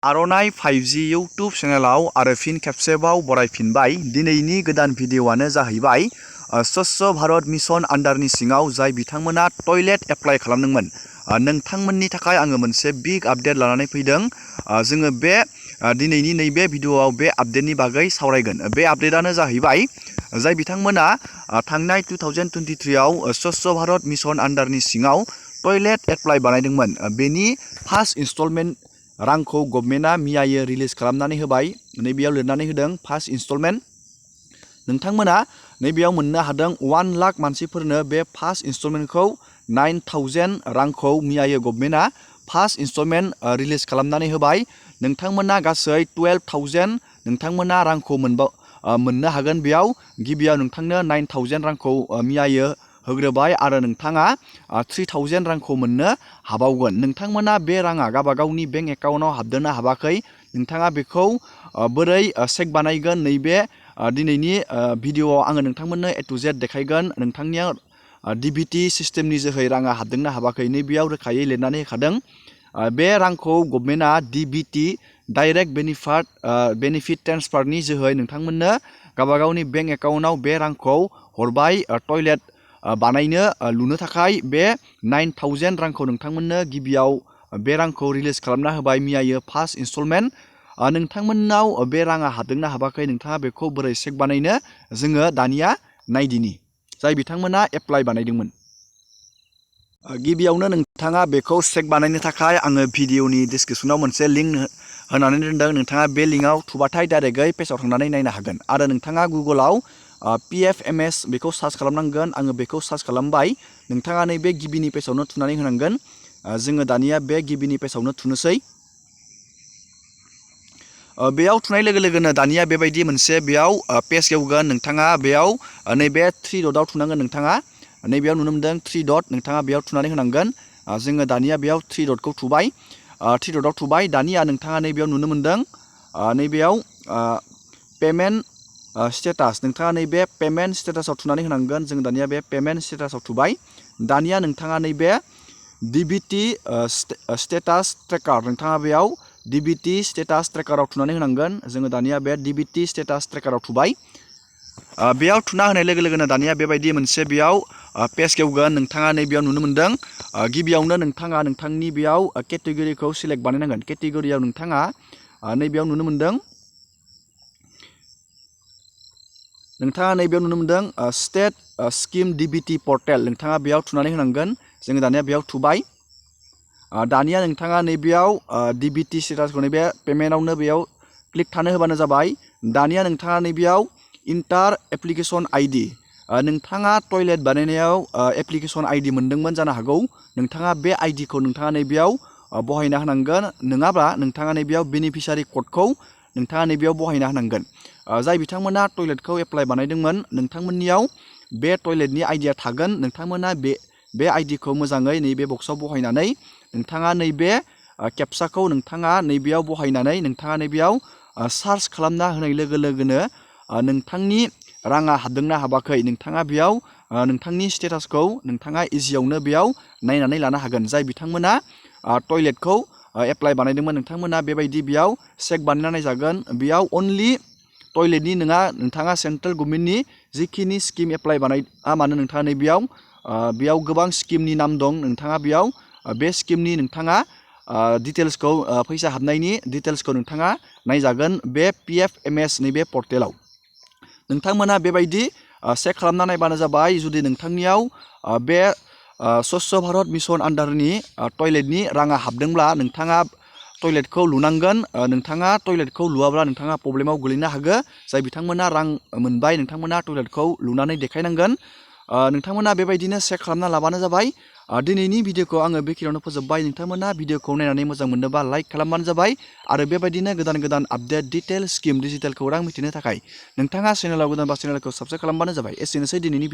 आर'नाइ 5G YouTube चेनेलाव आरो फिन खेबसेबाव बरायफिनबाय। दिनैनि गोदान भिडिअ'आनो जाहैबाय स्वच्छ भारत मिशन आन्डारनि सिङाव जाय बिथांमोना टयलेट एप्लाइ खालामदोंमोन। नोंथांमोननि थाखाय आङो मोनसे बिग आपडेट लानानै फैदों। जोङो बे दिनैनि नैबे भिडिअ'आव बे आपडेटनि बागै सावरायगोन। बे आपडेटआनो जाहैबाय जाय बिथांमोना थांनाय 2023 आव स्वच्छ भारत मिशन आन्डारनि सिङाव टयलेट एप्लाइ बानायदोंमोन। बेनि फार्स्ट इनस्टलमेन्ट रांखौ गभर्नमेन्टआ मियायै रिलिज खालामनानै होबाय। नैबेयाव लिरनानै होदों फार्स्ट इनस्टलमेन्ट। नोंथांमोना नैबेयाव मोननो हादों 1 लाख मानसिफोरनो बे फार्स्ट इनस्टलमेन्टखौ 9,000 रांखौ मियायै गभर्नमेन्टआ फार्स्ट इनस्टलमेन्ट रिलिज खालामनानै होबाय। नोंथांमोना गासै 12,000 नोंथांमोना रांखौ मोननो हागोन। बेयाव गिबियाव नोंथांनो 9,000 रांखौ मियायै होग्रोबाय आरो नोंथाङा 3,000 रांखौ मोननो हाबावगोन। नोंथांमोना बे राङा गावबागावनि बेंक एकाउन्टआव हाबदोंना हाबाखै नोंथाङा बेखौ बोरै चेक बानायगोन नैबे दिनैनि भिडिअ'आव आङो नोंथांमोननो A to Z देखायगोन। नोंथांनियाव DBT सिस्टेमनि जोहै राङा हाबदोंना हाबाखै नैबेयाव रोखायै लिरनानै होखादों। बे रांखौ गभर्नमेन्टआ DBT डाइरेक्ट बेनिफिट ट्रेन्सफारनि जोहै नोंथांमोननो गावबागावनि बेंक एकाउन्टआव बे रांखौ हरबाय। टयलेट बानायनो लुनो थाखाय बे 9,000 रांखौ नोंथांमोननो गिबियाव बे रांखौ रिलिज खालामना होबाय मियायै फार्स्ट इनस्टलमेन्ट। नोंथांमोननाव बे राङा हाबदोंना हाबाखै नोंथाङा बेखौ बोरै चेक बानायनो जोङो दानिया नायदिनि जाय बिथांमोना एप्लाइ बानायदोंमोन। गिबियावनो नोंथाङा बेखौ चेक बानायनो थाखाय आङो भिडिअ'नि डिसक्रिपसनाव मोनसे लिंक होनानै दोनदों। नोंथाङा बे लिंकआव थुबाथाय डाइरेक्टयै पेजाव थांनानै नायनो हागोन आरो नोंथाङा गुगोलाव PFMS बेखौ सार्च खालामनांगोन। आङो बेखौ सार्च खालामबाय। नोंथाङा नैबे गिबिनि पेजावनो थुनानै होनांगोन। जोङो दानिया बे गिबिनि पेजावनो थुनोसै। बेयाव थुनाय लोगो लोगोनो दानिया बेबायदि मोनसे बेयाव पेज गेवगोन। नोंथाङा बेयाव नैबे 3 डटआव थुनांगोन। नोंथाङा नैबेयाव नुनो मोनदों 3 डट नोंथाङा बेयाव थुनानै होनांगोन। जोङो दानिया बेयाव 3 डटखौ थुबाय। 3 डटआव थुबाय। दानिया नोंथाङा नैबेयाव नुनो मोनदों नैबेयाव पेमेन्ट स्टेटास नोंथाङा नैबे पेमेन्ट स्टेटासाव थुनानै होनांगोन। जों दानिया बे पेमेन्ट स्टेटासाव थुबाय। दानिया नोंथाङा नैबे DBT स्टेटास ट्रेकार नोंथाङा बेयाव DBT स्टेटास ट्रेकाराव थुनानै होनांगोन। जोङो दानिया बे DBT स्टेटास ट्रेकाराव थुबाय। बेयाव थुना होनाय लोगो लोगोनो दानिया बेबायदि मोनसे बेयाव पेज गेवगोन। नोंथाङा नैबेयाव नुनो मोनदों गिबियावनो नोंथाङा नोंथांनि बेयाव केटेगरिखौ सिलेक्ट बानायनांगोन। केटेगरियाव नोंथाङा नैबेयाव नुनो मोनदों स्टेट स्किम DBT पर्टेल नोंथाङा बेयाव थुनानै होनांगोन। जोङो दानिया बेयाव थुबाय। दानिया नोंथाङा नैबेयाव DBT स्टेटासखौ नैबे पेमेन्टआवनो बेयाव क्लिक थानो होबानो जाबाय। दानिया नोंथाङा नैबेयाव इन्टार एप्लिकेसन ID नोंथाङा टयलेट बानायनायाव एप्लिकेसन ID मोनदोंमोन जानो हागौ। नोंथाङा बे IDखौ नोंथाङा नैबेयाव बहायना होनांगोन। नङाब्ला नोंथाङा नैबेयाव बेनिफिसारि क'डखौ नोंथाङा नैबेयाव बहायना होनांगोन। जाय बिथांमोना टयलेटखौ एप्लाइ बानायदोंमोन नोंथांमोननियाव बे टयलेटनि आइडिया थागोन। नोंथांमोना बे आइडिखौ मोजाङै नैबे बक्सआव बहायनानै नोंथाङा नैबे केपसाखौ नोंथाङा नैबेयाव बहायनानै नोंथाङा नैबेयाव सार्च खालामना होनाय लोगो लोगोनो नोंथांनि राङा हाबदोंना हाबाखै नोंथाङा बेयाव नोंथांनि स्टेटासखौ नोंथाङा इजियावनो बेयाव नायनानै लानो हागोन। जाय बिथांमोना टयलेटखौ एप्लाइ बानायदोंमोन नोंथांमोना बेबायदि बेयाव चेक बानायना नायजागोन। बेयाव अनलि टयलेटनि नङा नोंथाङा सेन्ट्रेल गभर्नमेन्टनि जिखिनि स्किम एप्लाइ बानाया मानो नोंथाङा बेयाव गोबां स्किमनि नाम दं। नोंथाङा बेयाव बे स्किमनि नोंथाङा डिटेल्सखौ फैसा हाबनायनि डिटेल्सखौ नोंथाङा नायजागोन बे PFMS नैबे पर्टेलाव। नोंथांमोना बेबायदि चेक खालामना नायबानो जाबाय। जुदि नोंथांनियाव बे स्वच्छ भारत मिशन आन्डारनि टयलेटनि राङा हाबदोंब्ला नोंथाङा टयलेटखौ लुनांगोन। नोंथाङा टयलेटखौ लुवाब्ला नोंथाङा प्रब्लेमाव गोलैनो हागौ। जाय बिथांमोना रां मोनबाय नोंथांमोना टयलेटखौ लुनानै देखायनांगोन। नोंथांमोना बेबायदिनो चेक खालामना लाबानो जाबाय। दिनैनि भिडिअखौ आङो बेखिनियावनो फोजोबबाय। नोंथांमोना भिडिअखौ नायनानै मोजां मोनोबा लाइक खालामबानो जाबाय आरो बेबायदिनो गोदान गोदान आपडेट डिटेल स्किम डिजिटेल खौरां मिथिनो थाखाय नोंथाङा चेनेलाव गोदानबा चेनेलखौ साबस्क्राइब खालामबानो जाबाय। एसेनोसै दिनैनि